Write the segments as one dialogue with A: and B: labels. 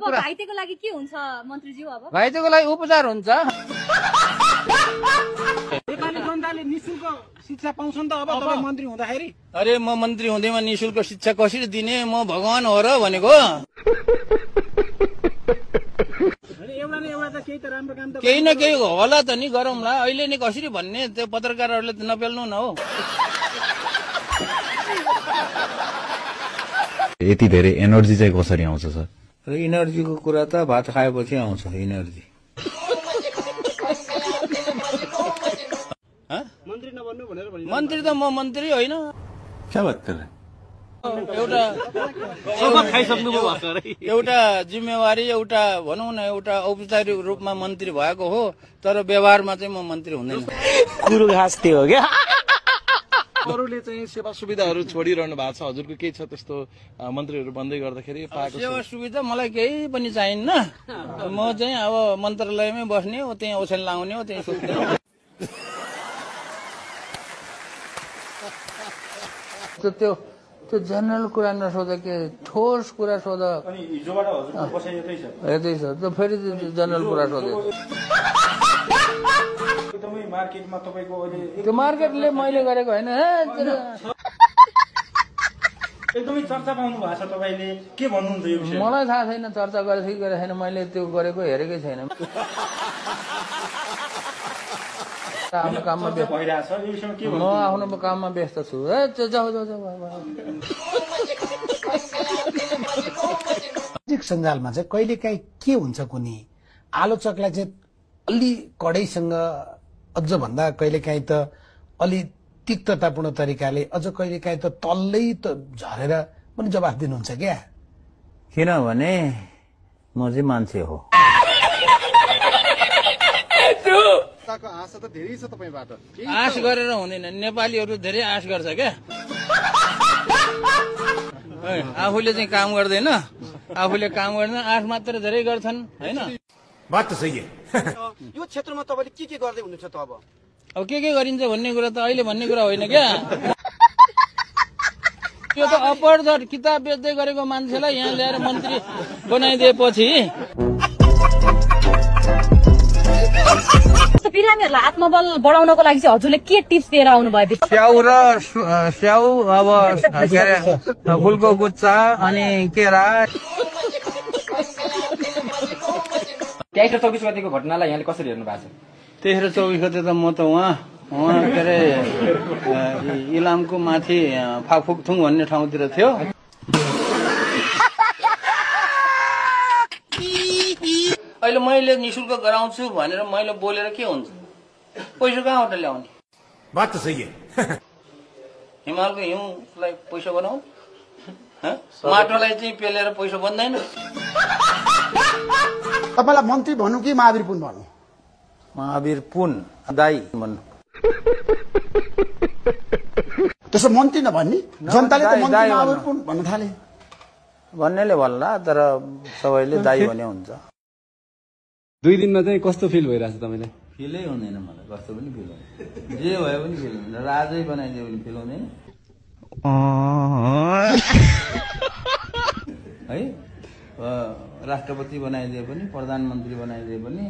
A: घाइतेको लागि के हुन्छ मन्त्रीज्यू? अब
B: घाइतेको लागि उपचार हुन्छ।
C: नेपाली जनताले निशुल्क शिक्षा पाउँछन् त अब तपाईँ मन्त्री हुँदाखेरि?
B: अरे म मन्त्री हुँदैमा निशुल्क शिक्षा कसरी दिने? म भगवान हो र भनेको। केही न केही होला त नि, गरौँला। अहिले नि कसरी भन्ने, त्यो पत्रकारहरूले त नपेल्नु न हो।
D: यति धेरै एनर्जी चाहिँ कसरी आउँछ सर?
B: इनर्जीको कुरा त भात खाएपछि आउँछ इनर्जी। मन्त्री त म मन्त्री होइन। एउटा जिम्मेवारी, एउटा भनौँ न, एउटा औपचारिक रूपमा मन्त्री भएको हो, तर व्यवहारमा चाहिँ म मन्त्री हुँदैन।
C: कुरो घाँस त्यो हो क्या। अरूले चाहिँ सेवा सुविधाहरू छोडिरहनु भएको छ, हजुरको केही छ त्यस्तो मन्त्रीहरू बन्दै गर्दाखेरि पाएको?
B: सेवा सुविधा मलाई केही पनि चाहिन्न। म चाहिँ अब मन्त्रालयमै बस्ने हो, त्यही ओछ्यान लाउने हो, त्यही सुत्ने हो। त्यो जनरल कुरा नसोध, के ठोस कुरा सोध। यतै छ त, फेरि जनरल कुरा सोध्यो। त्यो मार्केटले मैले गरेको होइन।
E: एकदमै चर्चा पाउनु भएको छ तपाईले, के भन्नुहुन्छ यो विषयमा?
B: मलाई थाहा छैन चर्चा गरेको कि गरेको छैन, मैले त्यो गरेको हेरेकै छैन। आफ्नो काममा व्यस्त
E: भइरहेछ यो विषयमा के
B: म आफ्नो काममा व्यस्त छु। जाऊ जाऊ जाऊ।
F: सामाजिक सञ्जालमा चाहिँ कहिलेकाहीँ के हुन्छ, कुनै आलोचकलाई चाहिँ अलि कडाइसँग, अझ भन्दा कहिलेकाहीँ त अलि तिक्ततापूर्ण तरिकाले, अझ कहिलेकाहीँ त तल्लै त झरेर पनि जवाफ दिनुहुन्छ क्या?
B: किनभने म चाहिँ मान्छे हो।
C: आशा त धेरै छ तपाईबाट।
B: आश गरेर हुँदैन, नेपालीहरू धेरै आश गर्छ क्या। आफूले चाहिँ काम गर्दैन, आफूले काम गर्दैन, आश मात्र धेरै गर्छन् होइन।
F: बात त सही है।
C: यो क्षेत्रमा तपाईले के गर्दै हुनुहुन्छ त?
B: अब के गरिन्छ भन्ने कुरा त अहिले भन्ने कुरा होइन क्या। यो त अपरझट किताब बेच्दै गरेको मान्छेलाई यहाँ ल्याएर मन्त्री बनाइदिएपछि
A: बिरामीहरूलाई आत्मबल बढाउनको लागि चाहिँ हजुरले के टिप्स दिएर आउनु भयो?
B: स्याउ, अब के अरे फुलको गुच्चा अनि केरा।
G: 23 र 24 गतिको घटनालाई यहाँले कसरी हेर्नु भएको छ?
B: 23 र 24 गते त म त उहाँ के अरे इलामको माथि फाकफुकथुङ भन्ने ठाउँतिर थियो। अहिले मैले निशुल्क गराउँछु भनेर मैले बोलेर के हुन्छ? पैसा कहाँबाट ल्याउने?
F: बात त सही है।
B: हिमालको हिउँलाई पैसा बनाऊ, माटोलाई चाहिँ पेलेर पैसा बन्दैन।
F: तपाईँलाई मन्त्री भन्नु कि महावीर पुन भन्नु?
B: महावीर पुन दाई भन्नु।
F: त्यसो मन्त्री नभन्ने, जनताले त मन्त्री महावीर पुन भन्न थाले।
B: भन्नेले भन्ला, तर सबैले दाई भने हुन्छ।
H: 2 दिनमा चाहिँ कस्तो फिल भइरहेछ तपाईलाई?
B: फिलै हुँदैन मलाई, कस्तो पनि फिल हुँदैन। जे भयो पनि फिल हुँदैन, राजै बनाइदियो भने फिल हुँदैन है। राष्ट्रपति बनाइदिए पनि, प्रधानमन्त्री बनाइदिए पनि,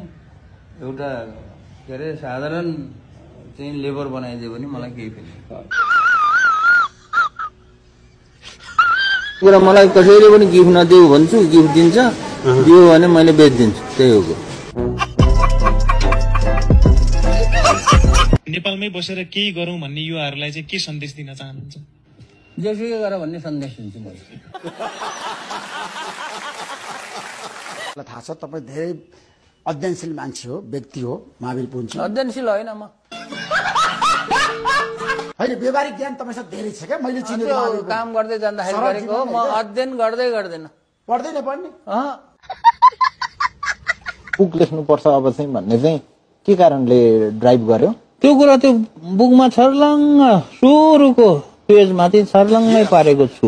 B: एउटा के अरे साधारण चाहिँ लेबर बनाइदियो भने मलाई केही फिल कुरा। मलाई कसैले पनि गिफ्ट नदेऊ भन्छु, गिफ्ट दिन्छ, दियो भने मैले बेचिदिन्छु, त्यही हो।
E: नेपालमै बसेर केही गरौँ भन्ने युवाहरूलाई चाहिँ के सन्देश दिन चाहनुहुन्छ?
B: जेसुकै गर भन्ने सन्देश दिन्छु मैले।
F: थाहा छ तपाईँ धेरै अध्ययनशील मान्छे हो, व्यक्ति हो, महावीर पुन।
B: अध्ययनशील होइन म,
F: होइन व्यवहारिक ज्ञान तपाईँसँग धेरै छ क्या। मैले चिनेको
B: काम गर्दै जाँदाखेरि गरेको हो, म अध्ययन गर्दै गर्दैन।
F: पढ्दैन पढ्ने?
D: बुक लेख्नुपर्छ अब चाहिँ भन्ने चाहिँ के कारणले ड्राइभ गर्यो?
B: त्यो कुरा त्यो बुकमा छर्लङ्ग सुरुको पेजमाथि छर्लङ्गै पारेको छु।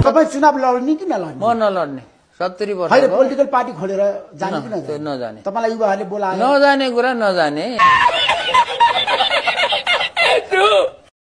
F: तपाईँ चुनाव लड्ने कि नलड्ने?
B: म नलड्ने। 70 वर्ष
F: होइन, पोलिटिकल पार्टी खोलेर जाने कि
B: नजाने?
F: तपाईँलाई युवाहरूले बोलाए?
B: नजाने कुरा नजाने।